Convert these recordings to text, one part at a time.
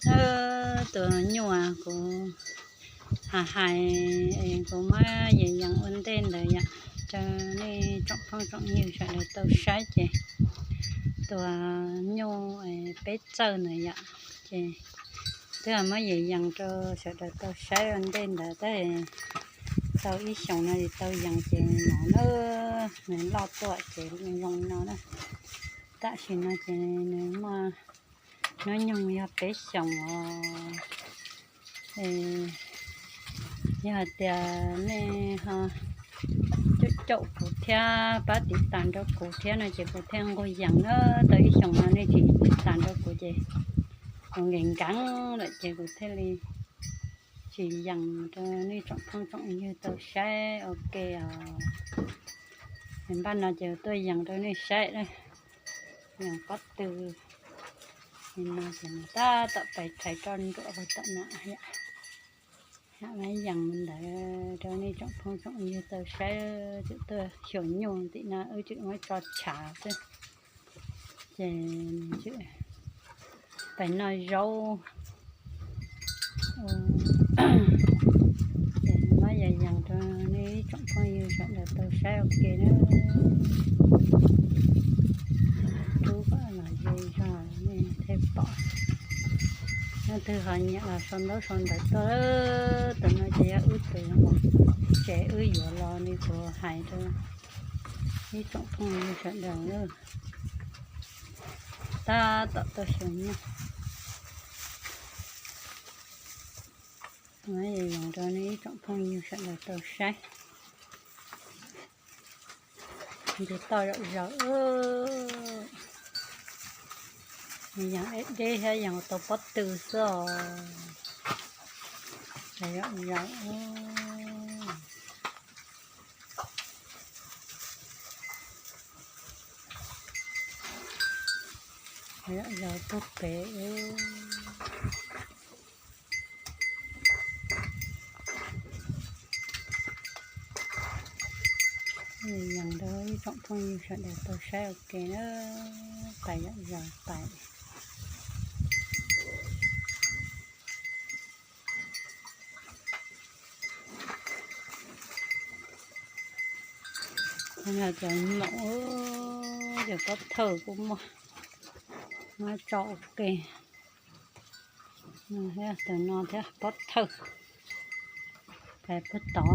Tus nyuj kuv hais hais, kuv muab yees yees ua ntej ntawd yom, rau nej tsoom phooj tsoom ywg sawv daws tau saib ces tus nyuj peb txawj ntawd yom, ces twb muab yees yees rau sawv daws tau saib ua ntej ntawd tab tau ib xyoos no es tau yees ces no na, nws loj tuaj ces zoo no na. Tam sim no ces nws muaj hnub nyoog yog peb xyoos os. Yog hais tias nej ho caum caum kuv thiab pab tiv tas nrog kuv thiab no ces kuv thiaj nquag yees na. Tau ib xyoos no nej tsis tiv tas nrog kuv ces kuv nkees nkees lawm ces kuv thiaj li tsis yees rau nej tsoom phooj tsoom ywg tau saib ua ke os. Npaj no ces tuaj yees rau nej saib, yees pob tw no ces tab tom pais rhais roj nruam rau tom no. Yees ntawd rau nej tsoom phooj tsoom ywg tau saib, tseem tuaj xyuas nyuj tim no wb tseem muab tso tshav xwb. Ces pais noj zaub, ces muab yees yees rau nej ib tsoom phooj ywg sawv daws tau saib ua ke na. Rub kom los ze zog nej thiaj pom. Leej twg ho nyiam los sau ntaub sau ntawv tuaj. Tus no ces yog wb tus tsev wb yuav los li kuv hais rau ib tsoom phooj ywg sawv daws na. Tab tom tuaj xyuas nyuj, yees rau nej ib tsoom phooj ywg sawv daws tau saib. Nce toj zom zaws, yees deb deb thiab yees tau pob tw xwb os. Zom zaws, zom zaws puag pem. Yees rau ib tsoom phooj ywg sawv daws tau saib ua ke na. Pais zom zaws pais. Cov maum, cov pob thawj kuj muaj, muab tso ua ke. Tus no thiab pob thawj, pais puag tod,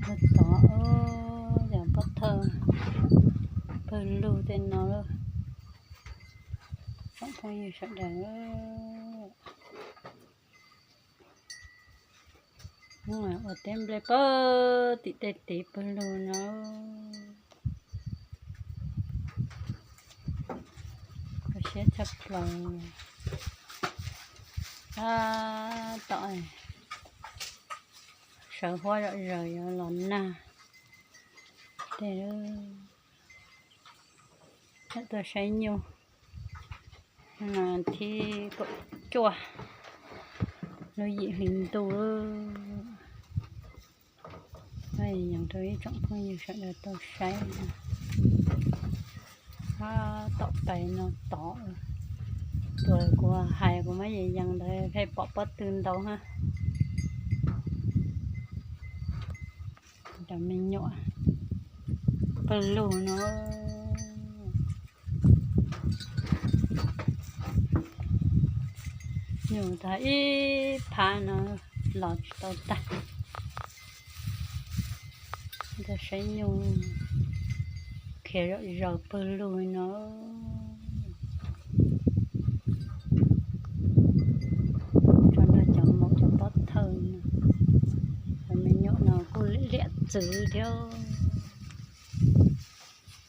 puag tod, cov pob thawj pawg lug tej no. Tsoom phooj ywg sawv daws, ua teb nplej puag tim tej tid pawg lug no. Kho siab tshaj plaws. Tab tom sawv huab zom zaws yuav los nag. Tej tuaj saib nyuj, thib kaum cuaj lub yim hli ntuj. Yees rau ib tsoom phooj ywg sawv daws tau saib. Tab tom pais no tod, tus kuv hais kuv muab yees yees ntawd pheej pom pob tw ntau hab. Cov me nyuam pawg lug no, nyuj tag ib phab no los tsis tau tag. Tuaj saib nyuj khiav zom zaws pawg lug no. Tso nrog cov maum cov pob thawj no, cov me nyuam no kuj liam txwv thiab.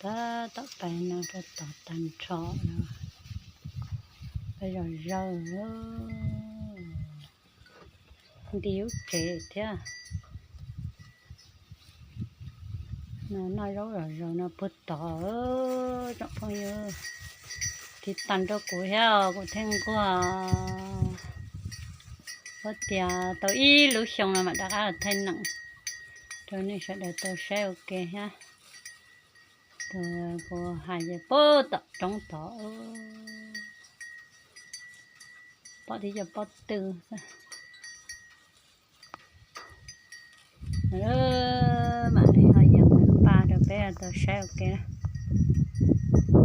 Tab tom pais no rau tod tag nrho, pais zom zaws nti lub tsev thiab. No noj zaub zom zaws no puag tod, tsoom phooj ywg tiv tas rau kuv thiab kuv thiaj nquag. Ua tias tau ib lub xyoo no mam rov qab los thaij neem rau nej sawv daws tau saib ua ke thiab. Kuv hais ces puag tom roob tod, pom tib co pob tw xwb. Mam li ho yees pa rau peb tau saib ua ke na.